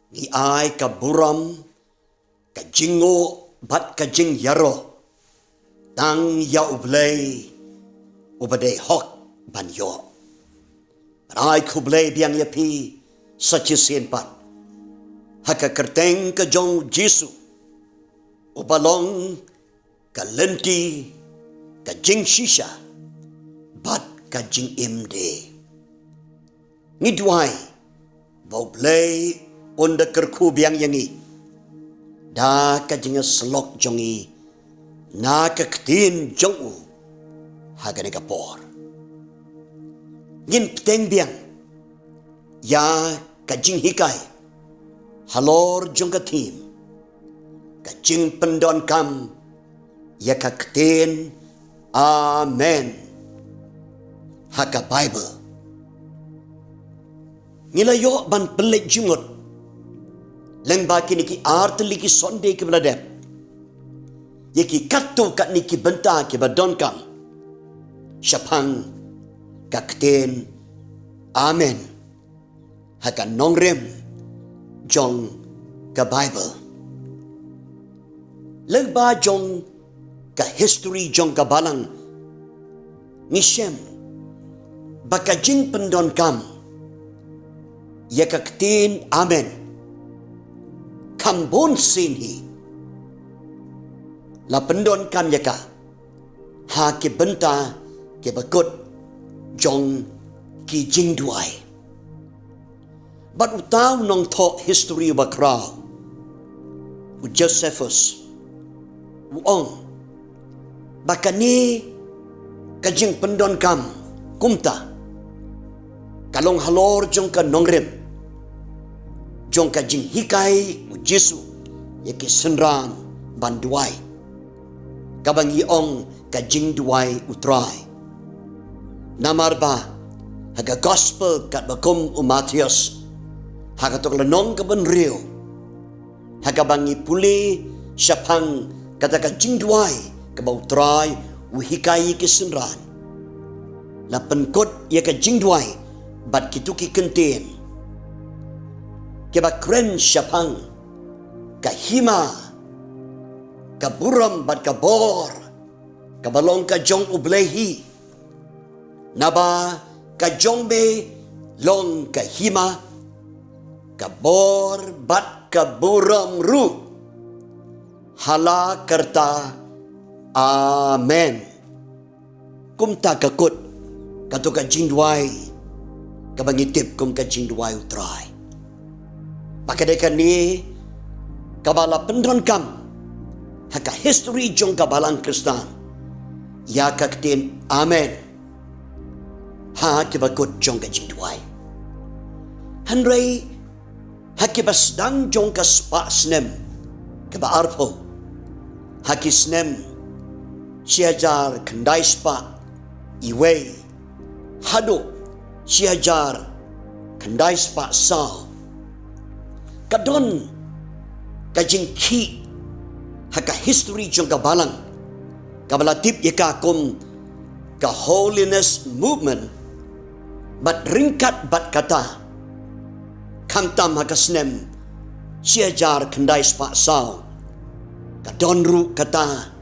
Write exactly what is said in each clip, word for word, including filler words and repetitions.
Ngi ai ka burom, ka jingnguh bad ka jingïaroh tang ïa U Blei uba dei hok ban ïoh. Bad ai khublei biang ïa phi sa shisien pat ha ka kyrteng ka jong U Jisu, uba long ka lynti, ka jingshisha bad ka jingim de. Ngi duwai ba U Blei un da kyrkhu biang ïa ngi da ka jingïasyllok jong ngi na ka ktien jong u ha kane ka por. Ngin bteng biang ïa ka jinghikai halor jong ka theme, ka jingpyndonkam ïa ka ktien Amen ha ka Baibl. Ngi la ïoh ban pynleit jingmut lyngba kine ki ar tylli ki Sunday kiba la dep ïa ki katto katne ki bynta kiba donkam shaphang ka ktien Amen ha ka nongrim jong ka Baibl. Lyngba jong ka history jong ka Balang, ngi shem ba ka jingpyndonkam ïa ka ktien Amen kham bun sien hi la pyndonkam ïa ka ha ki bynta kiba kut jong ki jingduwai. Bad uta u nongthoh history uba khraw, u Josephus, u ong ba kane ka jingpyndonkam kumta ka long halor jong ka nongrim jong ka jinghikai U Jisu ïa ki synran ban duwai, kaba ngi ong ka jingduwai U Trai. Namar ba ha ka Gospel katba kum u Mathaios, ha kato ka lynnong kaba hynriew, ha kaba ngi pule shaphang kata ka jingduwai kaba U Trai u hikai ïa ki synran, la pynkut ïa ka jingduwai bad kito ki kyntien kiba kren shaphang ka hima, ka burom bad ka bor kaba long ka jong U Blei hi. Naba ka jong me long ka hima, ka bor bad ka burom ruh, ha la karta. Amen. Kumta ka kut kato ka jingduwai kaba ngi tip kum ka jingduwai U Trai. Ba ka dei kane kaba la pyndonkam ha ka history jong ka Balang Khristan ïa ka ktien Amen ha kiba kut jong ka jingduwai. Hynrei ha kiba sdang jong ka spah snem kaba arphew, ha ki snem shi hajar khyndai spah wei haduh shi hajar khyndai spah saw, ka don ka jingkhih ha ka history jong ka Balang kaba la tip ïa ka kum ka Holiness Movement. Bad ryngkat bad kata, khamtam ha ka snem shi hajar khyndai spah saw, ka don ruh kata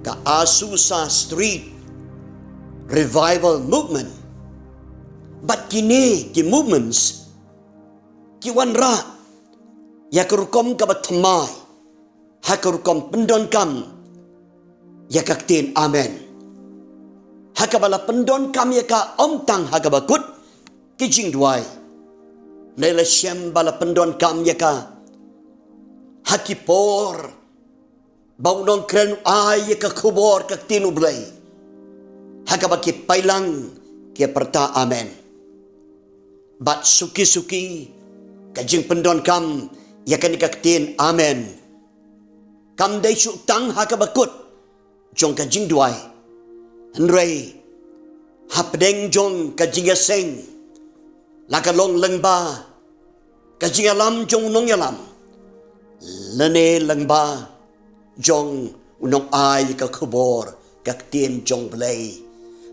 ka Azusa Street Revival Movement. Bad kine ki movements ki wanrah ïa ka rukom kaba thymmai ha ka rukom pyndonkam ïa ka ktien Amen, ha kaba la pyndonkam ïa ka ym tang ha kaba kut ki jingduwai, hynrei la shem ba la pyndonkam ïa ka ha ki por ba u nongkren u ai ïa ka khubor ka ktien U Blei, ha kaba ki paidlang ki pyrta Amen. Bad suki suki ka jingpyndonkam ïa kane ka ktien Amen kam dei shuh tang ha kaba kut jong ka jingduwai, hynrei hapdeng jong ka jingïaseng, la ka long lyngba ka jingïalam jong u nongïalam lane lyngba jong u nongai ka khubor ka ktien jong U Blei,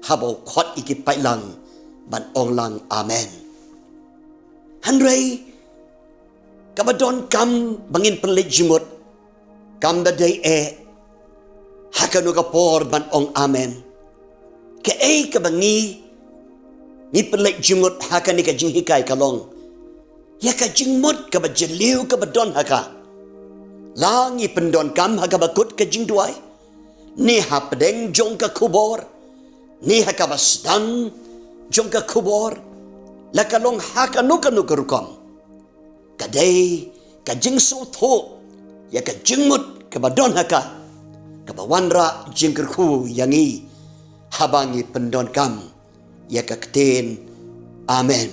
haba u khot ïa ki paidlang ban ong lang Amen. Hynrei Kaba donkam ba ngin pynleit jingmut kam da dei eh ha kano ka por ban ong amen. Kaei kaba ngi, ngi pynleit jingmut ha kane ka jinghikai ka long ïa ka jingmut kaba jylliew kaba don ha ka. La ngi pyndonkam ha kaba kut ka jingduwai, ne hapdeng jong ka khubor, ne ha kaba sdang jong ka khubor, la ka long ha kano kano ka rukom, ka dei ka jingsngewthuh ïa ka jingmut kaba don ha ka, kaba wanrah jingkyrkhu ïa ngi haba ngi pyndonkam ïa ka ktien amen.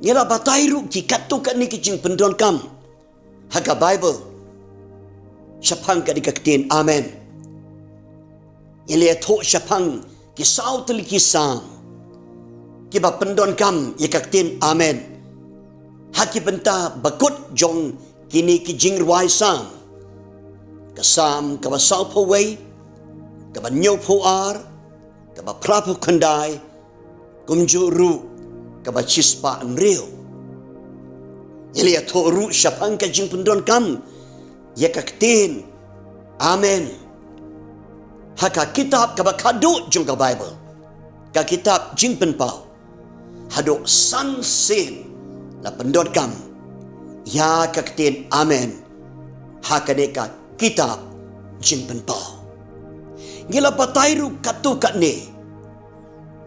Ngi la batai ruh ki katto katne ki jingpyndonkam ha ka Baibl shaphang kane ka ktien amen. Ngi la ïathuh shaphang ki saw tylli ki Salm kiba pyndonkam ïa ka ktien amen ha ki bynta ba kut jong kine ki jingrwai Salm. Ka Salm kaba sawphew wei, kaba hynñiewphew ar, kaba phraphew khyndai, kumjuh ruh kaba shispah hynriew. Ngi la ïathuh ruh shaphang ka jingpyndonkam ïa ka ktien amen ha ka kitab kaba khatduh jong ka Baibl, ka kitab Jingpynpaw. Haduh san sien la pyndonkam ïa ka ktien amen ha kane ka kitab Jingpynpaw. Ngi la batai ruh katto katne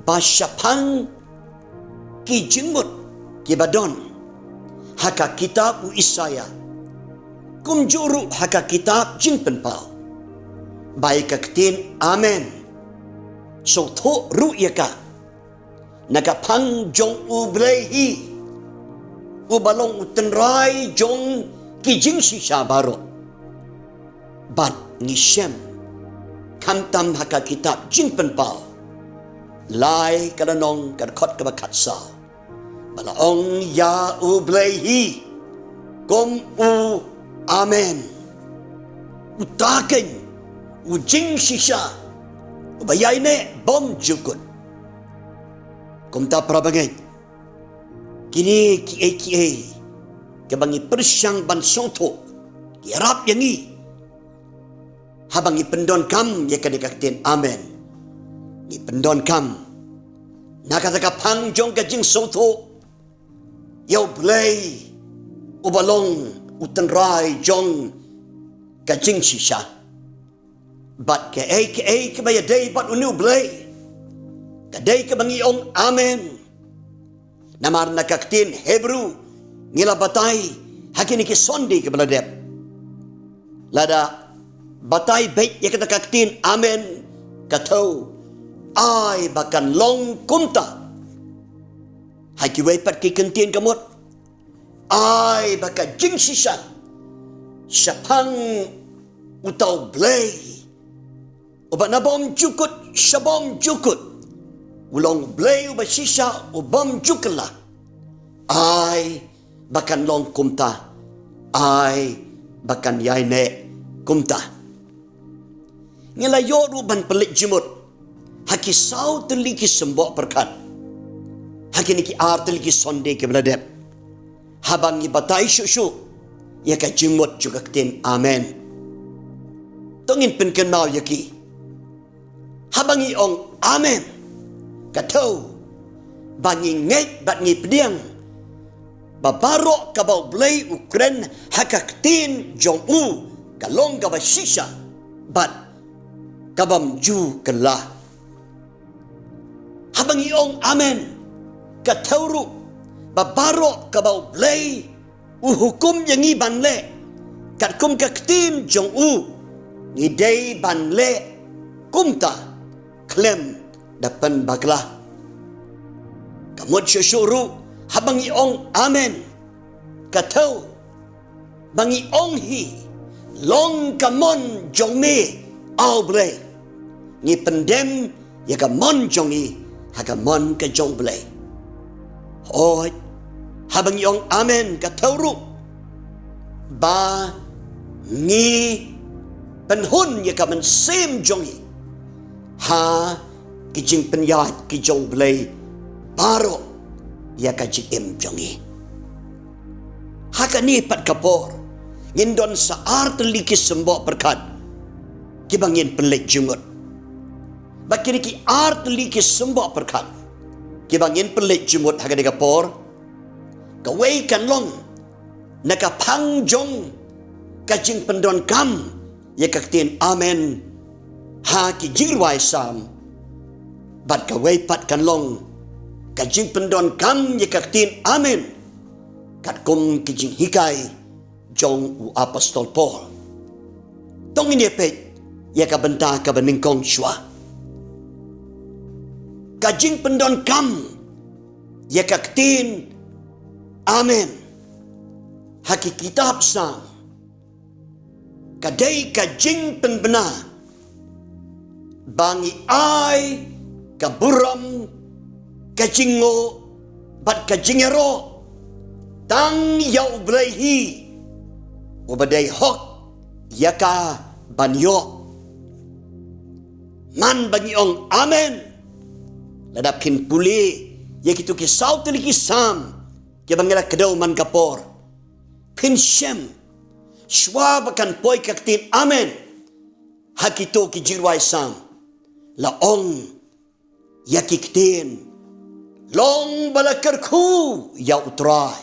ba shaphang ki jingmut kiba don ha ka kitab u Isaïah, kumjuh ruh ha ka kitab Jingpynpaw, ba ïa ka ktien amen sngewthuh ruh ïa ka na ka phang jong U Blei hi, uba long u tynrai jong ki jingshisha baroh. Bad ngi shem khamtam ha ka kitab Jingpynpaw lai, ka lynnong, ka dkhot kaba khatsaw, ba la ong ïa U Blei hi kum u amen, uta keiñ u jingshisha, uba ïaineh bymjukut. Kumta para bangeit, kine kiei kiei kiba ngi pyrshang ban sngewthuh ki ïarap ïa ngi haba ngi pyndonkam ïa kane ka ktien amen. Ngi pyndonkam na kata ka phang jong ka jingsngewthuh ïa U Blei uba long u tynrai jong ka jingshisha. Bad kaei kaei kaba ïadei bad une U Blei, ka dei kaba ngi ong amen. Namar na ka ktien Hebru ngi la batai ha kine ki Sunday kiba la dep, lada batai beit ïa kata ka ktien amen, ka thew, ai ba kan long kumta. Ha kiwei pat ki kyntien ka mut, ai ba ka jingshisha shaphang uta U Blei uba na bymjukut sha bymjukut, u long U Blei uba shisha, u bymjukut la. Ai ba kan long kumta, ai ba kan ïaineh kumta. Ngi la ïoh ruh ban pynleit jingmut ha ki saw tylli ki symboh pyrkhat ha kine ki ar tylli ki Sunday kiba la dep, haba ngi batai shuh shuh ïa ka jingmut jong ka ktien amen. To ngin pynkynmaw ïa ki. Haba ngi ong amen, ka thew ba ngi ngeit bad ngi pdiang ba baroh kaba U Blei u kren ha ka ktien jong u ka long kaba shisha bad ka bymjukut la. Haba ngi ong amen, ka thew ruh ba baroh kaba U Blei u hukum ïa ngi ban leh katkum ka ktien jong u, ngi dei ban leh kumta khlem da pynbakla. Ka mut shuh shuh ruh haba ngi ong amen, ka thew ba ngi ong hi, long ka mon jong me, A U Blei. Ngi pyndem ïa ka mon jong ngi ha ka mon ka jong U Blei. Hooid, haba ngi ong amen, ka thew ruh ba ngi pynhun ïa ka mynsiem jong ngi ha ki jingpynïaid ki jong U Blei baroh ïa ka jingim jong ngi. Ha kane pat ka por, ngin don sa ar tylli ki symboh pyrkhat kiba ngin pynleit jingmut. Bad kine ki ar tylli ki symboh pyrkhat kiba ngin pynleit jingmut ha kane ka por, kawei kan long na ka phang jong ka jingpyndonkam ïa ka ktien amen ha ki jingrwai Salm. Bad kawei pat kan long ka jingpyndonkam ïa ka ktien amen katkum ki jinghikai jong u Apostol Paul. To ngin ïa peit ïa ka bynta kaba nyngkong shuwa. Ka jingpyndonkam ïa ka ktien amen ha ki kitab Salm ka dei ka jingpynbna ba ngi ai ka burom, ka jingnguh bad ka jingïaroh tang ïa U Blei hi, uba dei hok ïa ka ban ïoh. Man ba ngi ong amen, lada phin pule ïa kito ki saw tylli ki Salm kiba ngi la kdew man ka por, phin shem shuwa ba kan poi ka ktien amen ha kito ki jingrwai Salm, la ong ïa ki ktien, long ba la kyrkhu ïa U Trai.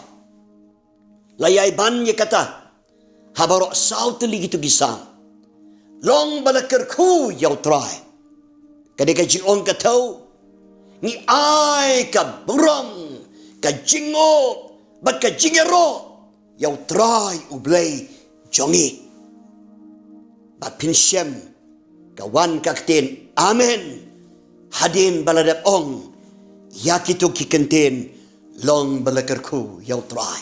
La ïai ban ïa kata ha baroh saw tylli kito ki Salm, long ba la kyrkhu ïa U Trai. Ka dei ka jingong ka thew, ngi ai ka burom, ka jingnguh bad ka jingïaroh ïa U Trai U Blei jong ngi. Bad phin shem ka wan ka ktien amen hadien ba la dep ong ïa kito ki kyntien, long ba la kyrkhu ïa U Trai.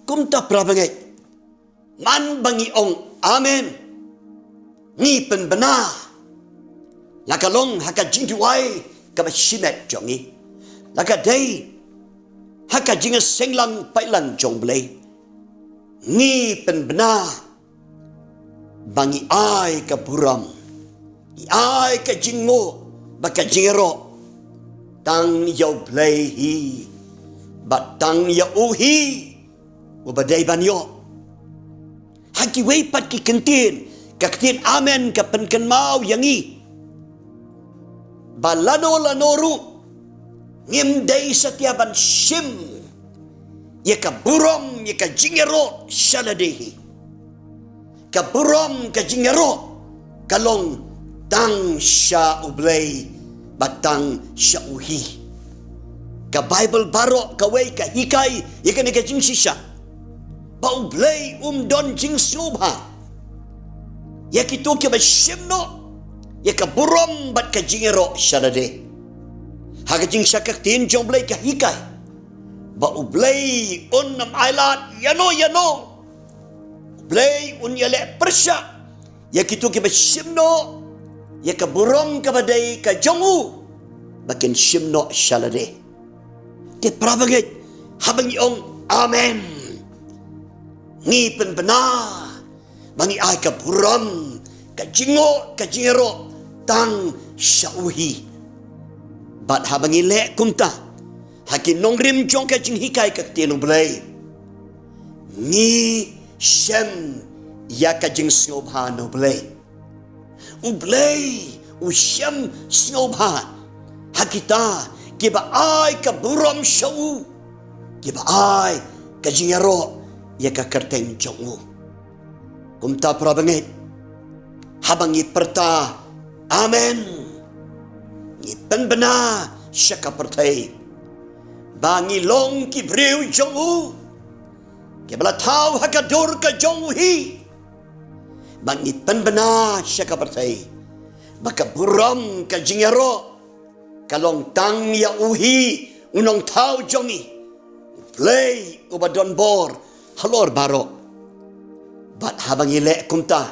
Kumta para bangeit, man ba ngi ong amen, ngi pynbna, la ka long ha ka jingduwai kaba shimet jong ngi, la ka dei ha ka jingseng lang paidlang jong U Blei. Ngi pynbna ba ngi ai ka burom, ngi ai ka jingnguh bad ka jingïaroh tang ïa U Blei hi, bad tang ïa u hi uba dei ban ïoh. Ha kiwei pat ki kyntien, ka ktien amen ka pynkynmaw ïa ngi ba lano lano ruh ngim dei satia ban shim ïa ka burom, ïa ka jingïaroh sha lade hi. Ka burom, ka jingïaroh ka long tang sha U Blei bad tang sha u hi. Ka Baibl baroh kawei ka hikai ïa kane ka jingshisha, ba U Blei um don jingsngewbha ïa kito kiba shim noh ïa ka burom bad ka jingïaroh sha lade. Ha ka jingshakar ktien jong U Blei ka hikai ba U Blei un ym ailad ïano ïano. U Blei un ïaleh pyrshah ïa kito kiba shim noh ïa ka burom kaba dei ka jong u ba kin shim noh sha lade. Te para bangeit, haba ngi ong amen, ngi pynbna ba ngi ai ka burom, ka jingnguh, ka jingïaroh tang sha u hi. Bad haba ngi leh kumta ha ki nongrim jong ka jinghikai ka ktien U Blei, ngi shem ïa ka jingsngewbha na U Blei. U Blei u shem sngewbha ha kita kiba ai ka burom sha u, kiba ai ka jingïaroh ïa ka kyrteng jong u. Kumta para bangeit, haba ngi pyrta amen, ngi pynbna sha ka pyrthei ba ngi long ki briew jong u, kiba la thaw ha ka dur ka jong u hi. Ba ngi pynbna sha ka pyrthei ba ka burom, ka jingïaroh ka long tang ïa u hi, u Nongthaw jong ngi, U Blei uba don bor halor baroh. Bad haba ngi leh kumta,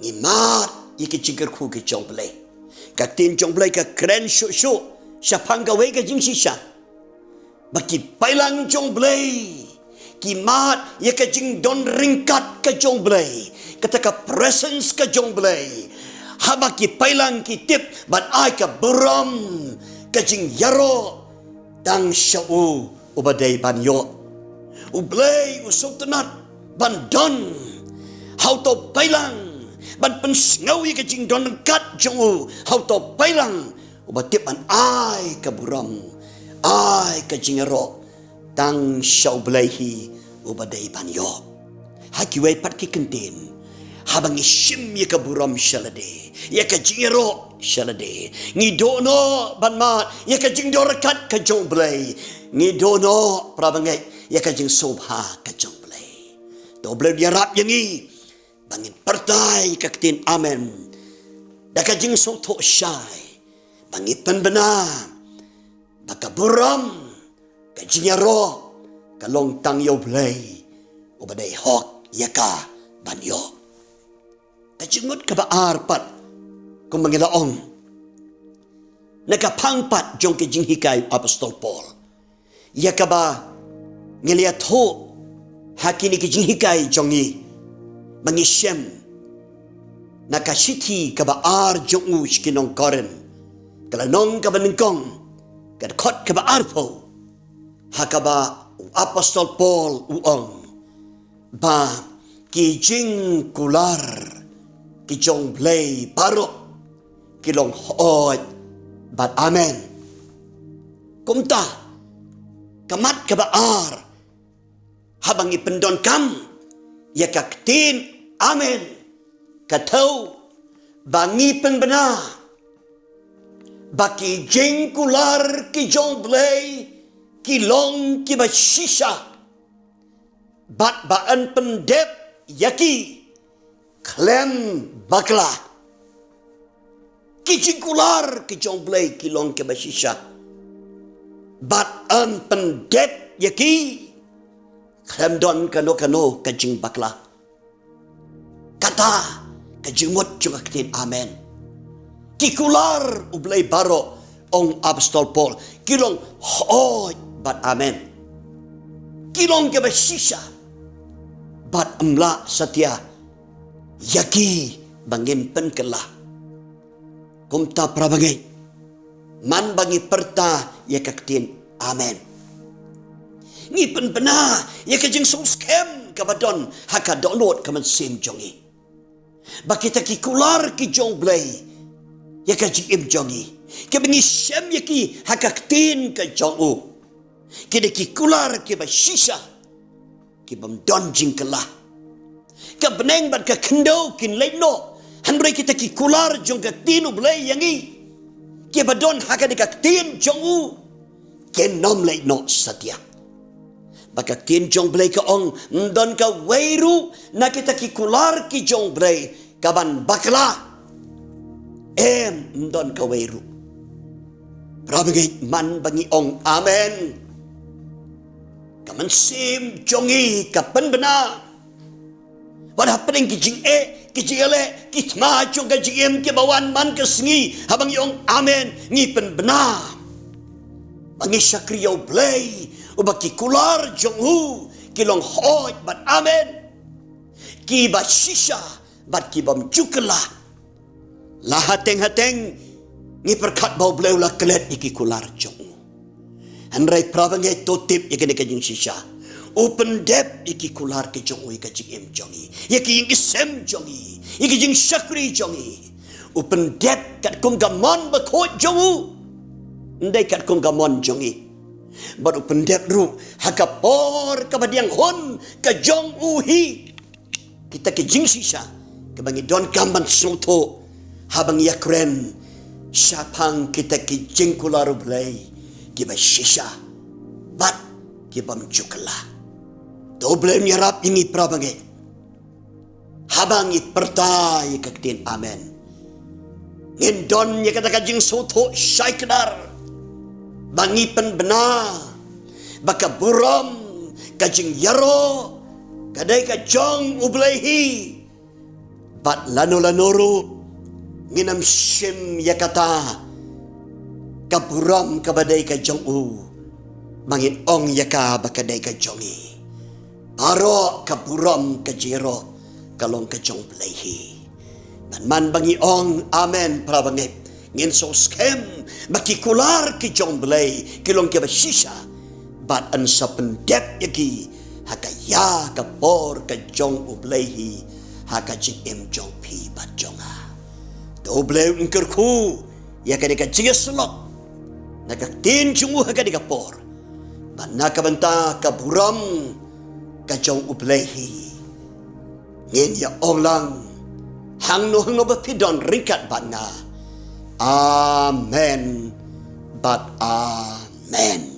ngi mad ïa ki jingkyrkhu ki jong U Blei. Ka ktien jong U Blei ka kren shuh shuh shaphang kawei ka jingshisha, ba ki paidlang jong U Blei ki mad ïa ka jingdon ryngkat ka jong U Blei, kata ka presence ka jong U Blei. Haba ki paidlang ki tip ban ai ka burom, ka jingïaroh tang sha u uba dei ban ïoh. U Blei u sngewtynnat ban don ha uto u paidlang, ban pynsngew ïa ka jingdon ryngkat jong u ha uto u paidlang, uba tip ban ai ka burom, ai ka jingïaroh tang sha U Blei hi uba dei ban ïoh. Ha kiwei pat ki kyntien, haba ngi shim ïa ka burom sha lade, ïa ka jingïaroh sha lade, ngi duh noh ban mad ïa ka jingdon ryngkat ka jong U Blei, ngi duh noh, para bangeit, ïa ka jingsngewbha ka jong U Blei. To U Blei un ïarap ïa ngi ba ngin pyrta ïa ka ktien amen da ka jingsngewthuh shai, ba ngi pynbna ba ka burom, ka jingïaroh ka long tang ïa U Blei uba dei hok ïa ka ban ïoh. Ka jingmut kaba ar pat, kumba ngi la ong, na ka phang pat jong ka jinghikai u Apostol Paul, ïa kaba ngi la ïathuh ha kine ki jinghikai jong ngi, ba ngi shem na ka shithi kaba ar jong u sha ki nong Korinth, ka lynnong kaba nyngkong, ka dkhot kaba arphew, ha kaba u Apostol Paul u ong ba ki jingkular ki jong U Blei baroh ki long hooid bad amen. Kumta, ka mat kaba ar, haba ngi pyndonkam ïa ka ktien amen, ka thew ba ngi pynbna ba ki jingkular ki jong U Blei ki long kiba shisha, bad ba yn pyndep ïa ki khlem bakla. Ki jingkular ki jong U Blei ki long kiba shisha, bad yn pyndep ïa ki khlem don kano kano ka jingbakla. Kata ka jingmut jong ka ktien amen. Ki kular U Blei baroh, ong Apostol Paul, ki long hooid bad amen. Ki long kiba shisha, bad ym lah satia ïa ki ba ngin pynkylla. Kumta, para bangeit, man ba ngi pyrta ïa ka ktien amen, ngi pynbna ïa ka jingsngewskhem kaba don ha ka dohnud ka mynsiem jong ngi, ba kita ki kular ki jong U Blei ïa ka jingim jong ngi, kiba ngi shem ïa ki ha ka ktien ka jong u, ki dei ki kular kiba shisha, kibym don jingkylla. Ka bneng bad ka khyndew kin leit noh, hynrei kita ki kular jong ka ktien U Blei ïa ngi, kiba don ha kane ka ktien jong u, kin ym leit noh satia. Ba ka ktien jong U Blei ka ong, ym don kawei ruh na kita ki kular ki jong U Blei kaban bakla. Em, ym don kawei ruh. Para bangeit, man ba ngi ong amen, ka mynsiem jong ngi ka pynbna. Wat hapdeng ki jingeh, ki jingïaleh, ki thma jong ka jingim kiba wan man ka sngi, haba ngi ong amen, ngi pynbna ba ngi shakri ïa U Blei, uba ki kular jong u ki long hooid bad amen, kiba shisha bad kibym ju kylla. La hateng hateng ngi pyrkhat ba U Blei u la klet ïa ki kular jong u. Hynrei, para bangeit, to tip ïa kane ka jingshisha, u pyndep ïa ki kular ki jong u ïa ka jingim jong ngi, ïa ki ïing ki sem jong ngi, ïa ki jingshakri jong ngi. U pyndep katkum ka mon bakhuid jong u, ym dei katkum ka mon jong ngi. Bad u pyndep ruh ha ka por kaba diang hun ka jong u hi. Kita ki jingshisha kiba ngi donkam ban sngewthuh haba ngi ïakren shaphang kita ki jingkular U Blei kiba shisha bad kibym ju kylla. To U Blei un ïarap ïa ngi, para bangeit, haba ngi pyrta ïa ka ktien amen, ngin don ïa kata ka jingsngewthuh shai kdar ba ngi pynbna ba ka burom, ka jingïaroh, ka dei ka jong U Blei hi. Bad lano lano ruh ngin ym shim ïa kata ka burom kaba dei ka jong u ba ngin ong ïa ka ba ka dei ka jong ngi. Baroh ka burom, ka jingïaroh ka long ka jong U Blei hi. Bad man ba ngi ong amen, para bangeit, ngin sngewskhem ba ki kular ki jong U Blei ki long kiba shisha, bad yn sa pyndep ïa ki ha ka ïa ka por ka jong U Blei hi ha ka jingim jong phi bad jong nga. To U Blei un kyrkhu ïa kane ka jingïasyllok na ka ktien jong u ha kane ka por, bad na ka bynta ka burom ka jong U Blei hi ngin ïa ong lang hangno hangno ba phi don ryngkat bad nga. Amen bad amen.